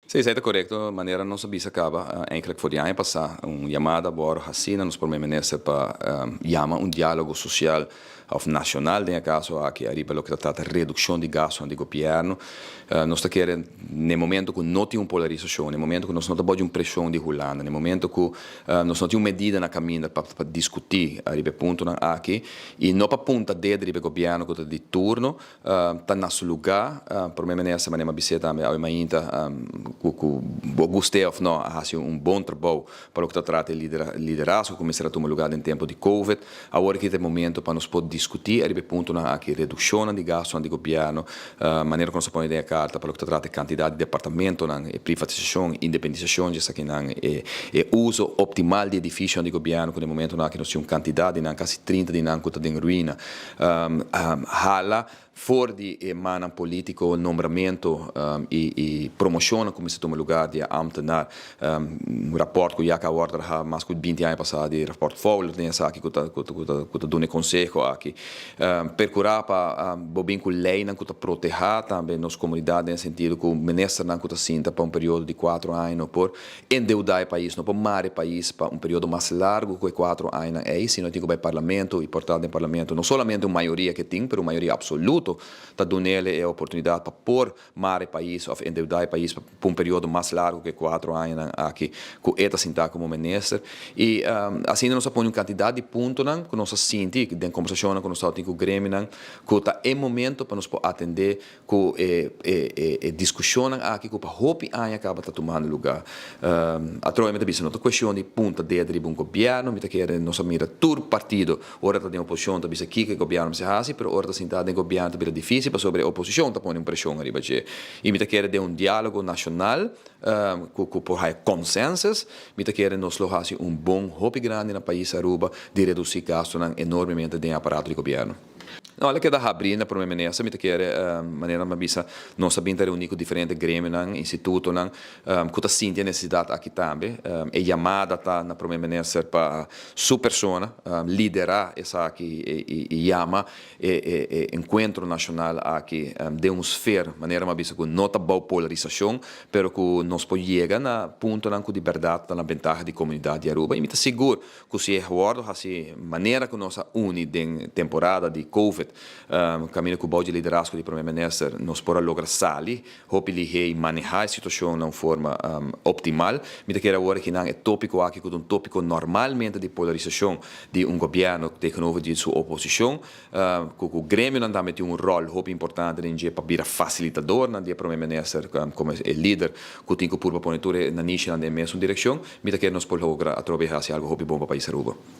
Si, esey ta corecto. Manera nos a bisa caba, eigenlijk for di aña pasa, un yamada a wordo haci na nos Prome Minister pa yama un dialogo social of nacional den e caso aki ariba loke ta trata reduccion di gastonan di gobierno. Nos ta kere n'e momento cu no tin un polarisacion, n'e momento cu nos no ta bou di un presion di Hulanda, n'e momento cu nos no tin un medida na caminda pa discuti ariba e puntonan aki y no pa punta dedo riba e gobierno cu ta di turno, Ta na su lugá. Promé Minister manera mi a bis'é tambe awe mainta ku ku bo gust'é òf no a hasi un bon trabou pa loke ta trata e liderazgo ku mester a tuma lugá den tempu di covid. Awor aki ta e momento pa nos por diskutí ariba e puntonan aki, redukshonnan di gastunan di gobièrnu, manera ku nos a pone den e karta pa loke ta trata e kantidat di departamentonan, e privatisashon, independisashon di esakinan, e e uso optimal di edifisionan di gobièrnu ku den momentunan aki nos tin un kantidat di nan, kasi 30 di nan ku ta den ruina. Hala for di e mannan politico, nombramento y promocionnan cu mester tuma lugar di e ambtenaar. Un rapport cu ya caba worde traha mas cu 20 aña pasa di rapport Fowler den esaki cu ta duna e conseho aki. Percura pa bo bin cu leynan cu ta proteha tambe nos comunidad den e sentido cu ministernan cu ta sinta pa un periodo di 4 aña no por Endeudá e pais no por mara e pais pa un periodo mas largu ku e 4 añanan ei, sino tin ku bai parlamento i por ta den parlamento no solamente un mayoria ke tin, pero un mayoria absoluto ta dunele e oportunidat pa por mara e pais òf endeudá e pais pa un periodo mas largu ku e 4 añanan aki ku e ta sintá komo minister. I asina nos a pone un kantidat di puntonan ku nos a sinti den kombersashonnan ku nos tabatin ku gremionan ku ta e momento pa nos por atendé Ku e e diskushonnan aki ku pa hopi aña kaba ta tumando lugá. Atrobe mi ta bisa no ta kueshon di punta dedo riba un gobièrnu, mi ta kere nos a mira tur partido ora ta den oposishon ta bisa kiko e gobièrnu mester hasi, pero ora ta sintá den gobièrnu ta bira difísil pasobra e oposishon ta pone un preshon ariba dje. I mi ta kere den un diálogo nashonal ku ku por haya consensus, mi ta kere nos lo hasi un bon hopi grandi na pais Aruba di redusí gastunan enormemente den e aparato di gobièrnu. No, el a keda habrí na prome minister. Mi ta kere, manera mi a bisa, nos a bin ta reuní ku diferente gremionan, institutonan, ku ta sinti e nesesidat aki tambe. E yamada ta na prome minister pa su persona liderá esaki i yama e enkuentro nashonal aki den un sfer, manera mi a bisa, ku no ta bou polarisashon, pero ku nos por yega na puntonan ku di bèrdat ta na bentaha di komunidat di Aruba. I mi ta sigur Ku si e wòrdu hasi manera ku nos a uni den temporada di Covid, kaminda ku bou di liderazgo di Prome Minister nos por a logra sali hopi lihé i manehá e situashon na un forma optimal. Mi ta kere awor akinan e tópiko aki ku ta un tópiko normalmente di polarisashon di un gobièrnu tegenover di su oposishon, Ku ku gremionan tambe tin un ròl hopi importante den dje pa bira fasilitadornan di e Prome Minister komo e lider ku tin ku purba pone tur e nanishinan den e mesun direkshon. Mi ta kere nos por logra atrobe hasi algu hopi bon pa pais Aruba.